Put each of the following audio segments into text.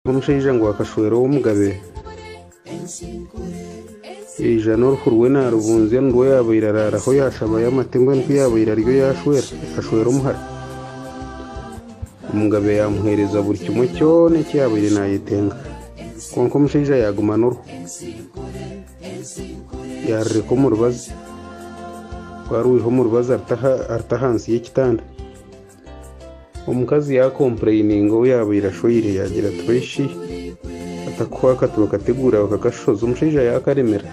Omushaija ngu akashwera ow'omugabe, yaija n'oruhu rwe naarubunzya nirwo yaabaire araaraho yaashabayo amate mbwenu ku yaabaire aryo yaashwera, yaashwera omuhara. Omugabe yaamuheereza buri kimwe kyona eki yaabaire naayetenga. Kwonka omushaija yaaguma n'oruhu, yaarureka omu rubazi. Ku arwiha omu rubazi aruta ahansi y'ekitanda. Omukazi yaakompureyininga ou yaabaire ashweire yaagira ati, Baishi atakuhwa akati bakateguura bakakashohoza, omushaija yaakaremera.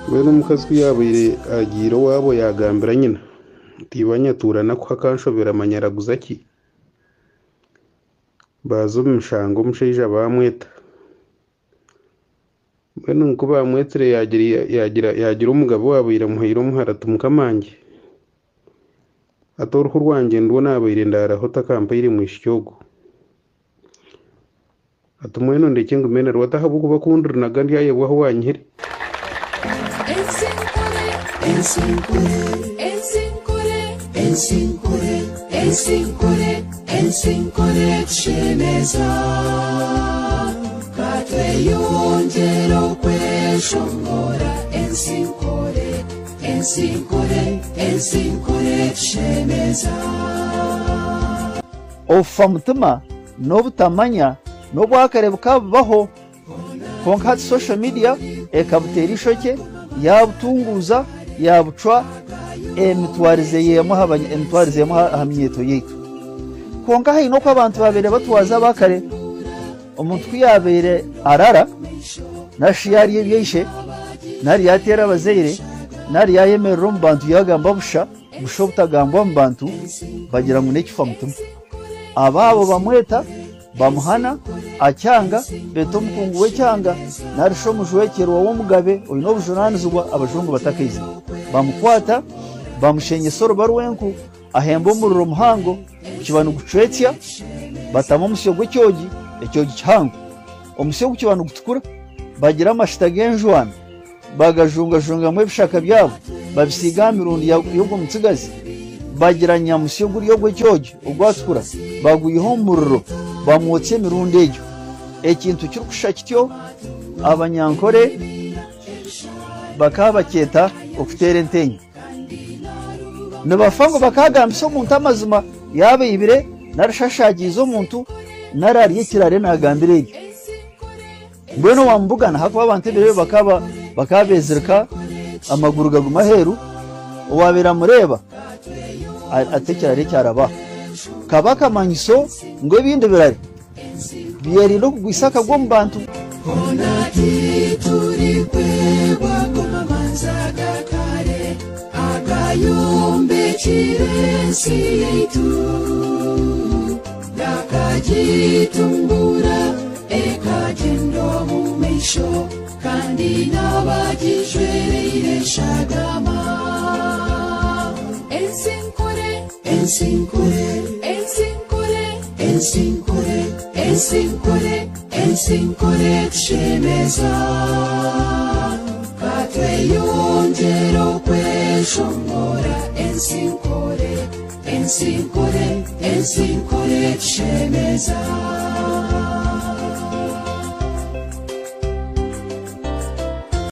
Mbwenu omukazi ku yaabaire agiire owaabo yaagambira nyina ati, Iwe anyatuura nakuha akanshobera manya araguza ki? Baaza omu mishango omushaija baamweta. Mbwenu ku baamwetsire yaagira omugabe owaabaire amuhaire omuhara ati, Mukama wangye, hati oruhu rwangye nirwo naabaire ndaaraho otakampaire mwishiki ogu. Ati mbwenu ndekye ngume narwo ati ahabw'okuba ku ndirunaga ndyayebwa ahu waanyihire. Obufa mutima n'obutamanya n'obwakare bukaba bubaho. Kwonka hati social media ekabuteera eishokye yaabutunguuza yaabucwa emitwarize y'emwe aha emitwarize emwe aha minyeeto yaitu. Kwonka haine oku abantu baabaire batwaza aba kare, omuntu ku yaabaire arara nari shi yaarya ebyaishe nari yaateera abazaire nari yaayemerera omu bantu yaagamba busha, busha obutagambwa omu bantu, bagira ngu n'ekifamutima. Abaabo bamweta. Bamuhana, akyanga, beeta omukungu w'ekyanga nari shi omujwekyerwa w'omugabe oine obujunaanizibwa abajungu batakaizire. Bamukwata, bamushenyesa oruba rw'enku, ahemba omuriro muhango gukiba nigucwetsya, batamu omusyo gw'ekyogi, ekyogi kihango. Omusyo gukiba nigutukura, bagira amashita g'enjwana, bagajungajungamu ebishaka byabo, babisiiga aha mirundi y'ogwo mutsigazi, bagira nyamusyo guri ogw'ekyogi ogwatukura, bagwiha omu muriro, bamwotsya emirundi egyo. Ekintu kirikushusha kityo Abanyankore bakaba bakyeta okuteera enteenyu. Nibafa ngu bakaagambisa omuntu amazima yaaba aibire nari shi ashaagiize omuntu nari ari ekirare naagambira eryo. Mbwenu owamubugana ahakuba abantu ebiro ebyo bakaba bakaba beezirika amaguru gaguma aheeru, owaabaire amureeba ati ekirare kyaraba. Kaba akamanyiso ngu ebindi birare byerinda okugwisa akagwe omu bantu. Hoona titurikwebwa kumamanzi aga kare agayombekire ensi yaitu. Gakagitumbura ekagyenda omu maisho kandi n'abagijwereire eshagama. Ensi nkore, ensi nkore, ensi nkore, ensi nkore, ensi nkore, ensi nkore tushemeza. Ka tweyongyere okweshongora ensi nkore. Ensi nkore, ensi nkore tushemeza.